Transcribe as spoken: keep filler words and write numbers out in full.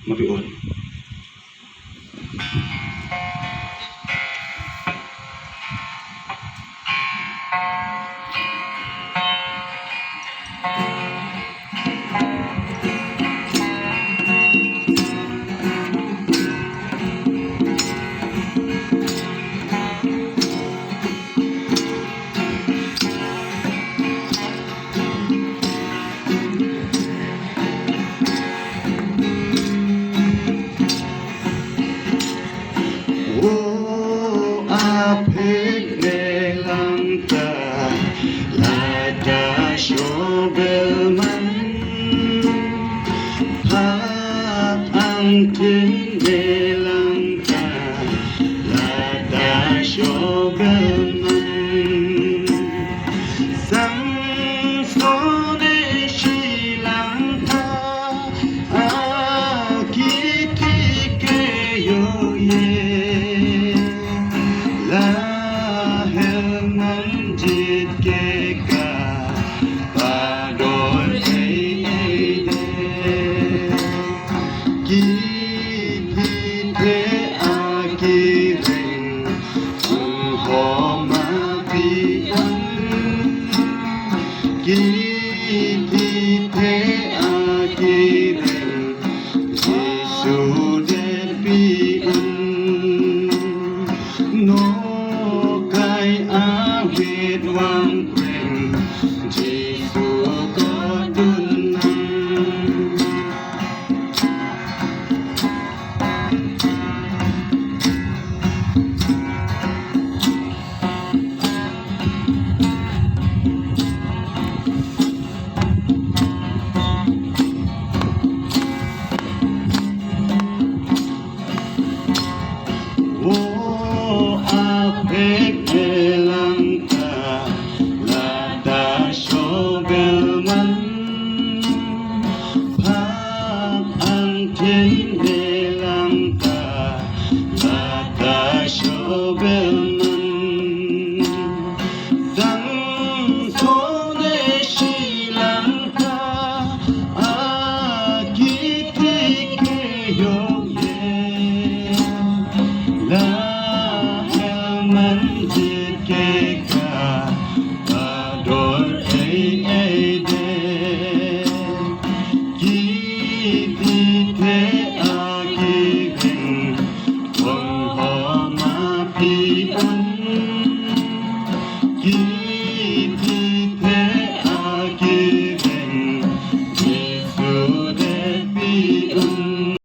Mapi un. O aphek le lang ta, la ta shobel man. Phak angthin le lang ta, la ta shobel man. Samson isi lang ta, akithe ke yo ye. Lahel manjit ke kapadon ei ei de. Kithe akireng homa pi un. Kithe akireng Jisu det pi un. Nokai avet vangpreng Jisu ko dun nang. O aphek le lang ta, la ta shobel man. Phak angthin le lang ta, la ta shobel man. Samson isi lang ta, akithe ke yo